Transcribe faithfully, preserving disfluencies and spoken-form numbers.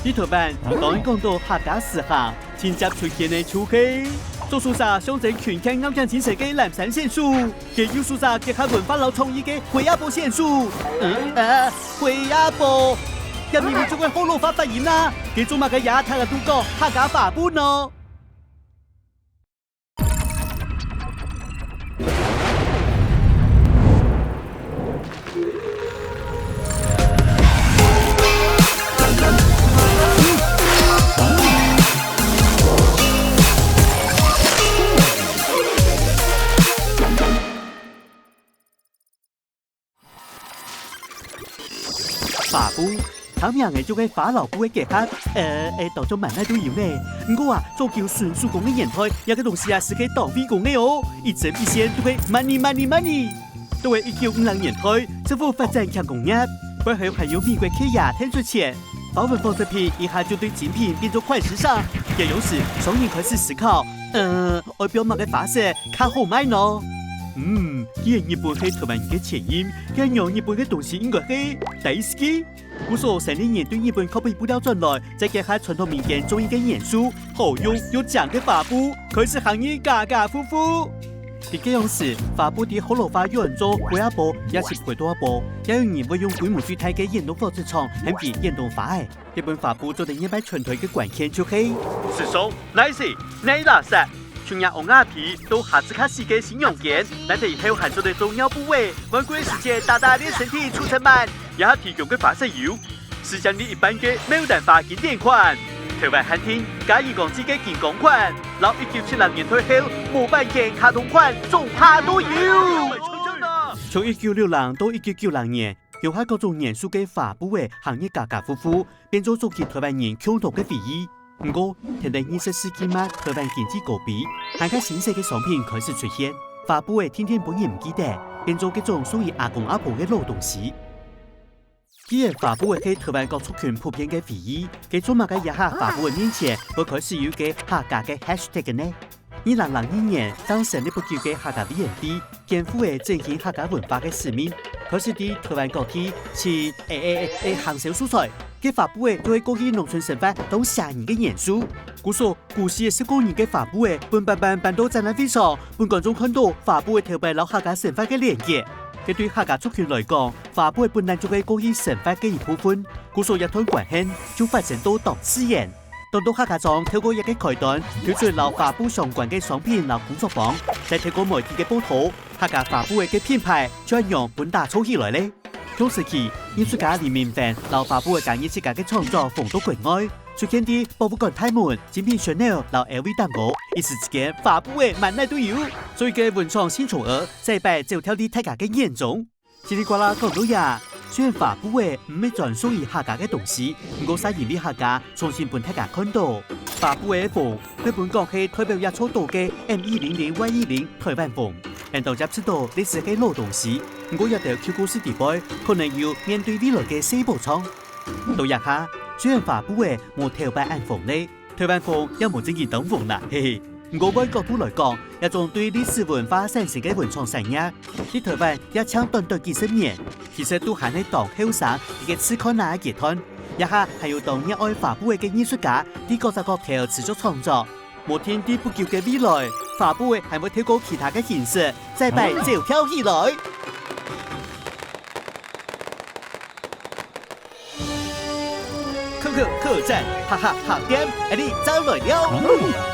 在臺灣，當一講到客家時行，盡接出現个就係左手儕象徵勤儉硬頸精神个藍衫選手，該右手儕結合文化摎創意个灰阿婆選手。嗯，呃，灰阿婆，這明明就係學老話發音啊！該做麼个也聽得著講客家花布呢？ 花布，聽名仔就係花摎布个結合，呃，欸，當作滿哪都有呢。毋過啊，早久純手工个年代，這個東西啊，實在當費工个哦，一針一線都係money，money，money。到了一九五零年代，政府發展輕工業，背後還有美國企業𢯭出錢，花紋紡織品一下就對精品變做款式衫。這樣時，商人開始思考，呃，愛標麼个花色較好賣呢？嗯，既然日本係臺灣人个前因，該樣日本个東西應該係大好き。故所生理人對日本copy布料轉來，再結合傳統民間中意个元素，好用又靚个花布，開始行業家家戶戶。在該樣時，花布在學老話又安做灰阿婆，也係灰多阿婆，也有人會用規模巨大个遠東紡織廠喊佢遠東花仔。 這本花布做得熱賣全台个關鍵就係時尚、nice、耐拉屎。像若嬰兒皮到下自家洗个新娘間，爛忒以後還做得做尿布仔，換季時節打打練身體出出門。這下提供个花色有：四千零一版个牡丹花經典款、臺灣限定加人工織个金光款，摎一九七零年代後無版權卡通款，總下都有。從一九六零到一九九零年， 用下各種元素个花布仔行業家家戶戶，變做早期臺灣人共同个回憶。毋過，跈等二十世紀末臺灣經濟高飛，還較新式个商品開始出現，花布仔定定分人毋記得，變做該種送分阿公阿婆个老東西。既然花布仔係臺灣各族群普遍个回憶，該做麼个這下花布仔面前會開始有一個客家个hashtag呢？ 二零零二年，正成立不久个客家委員會，肩負了振興客家文化个使命，開始在臺灣各地去，欸欸欸欸，行銷素材。該花布仔就係過去農村生活當寫意个元素。故所，古時个十個人个花布仔，分版版搬到展覽會場，分觀眾看著花布仔頭擺摎客家生活个連結。該對客家族群來講，花布仔本來就係過去生活个一部分，故所這段關係就發生到當自然。 當多客家庄透過這個開端，推出摎花布相關个商品摎工作坊，再透過媒體个報導，客家花布仔个品牌就恁樣分打造起來咧。同時期，藝術家李明凡摎花布仔加入自家个創作紅到國外，出現在博物館大門、精品Chanel摎L V蛋糕，一時之間花布仔滿哪都有。所以該文創新寵兒，這擺走跳在大家个眼中。 嘰哩呱啦講到這，雖然花布仔毋係專屬於客家个東西，毋過煞因為客家重新分大家看著。花布仔个紅，會分講係代表這座島个M一零零Y一零臺灣紅。恁多人知著歷史係老東西，毋過這兜舊故事底背，可能有面對未來个細寶藏。到這下，雖然花布仔無頭擺恁紅咧， 臺灣紅也無正經當紅啦，嘿嘿。毋過換角度來講，這種對歷史文化產生个文創產業，在臺灣也正短短幾十年，其實都還係當後生，一個試看啊个階段。這下還有當熱愛花布仔个藝術家，在各隻角頭持續創作。無定在不久个未來，花布仔還會透過其他个形式，再擺走跳起來。 扣扣客棧，哈哈哈店，𠊎俚正來尞。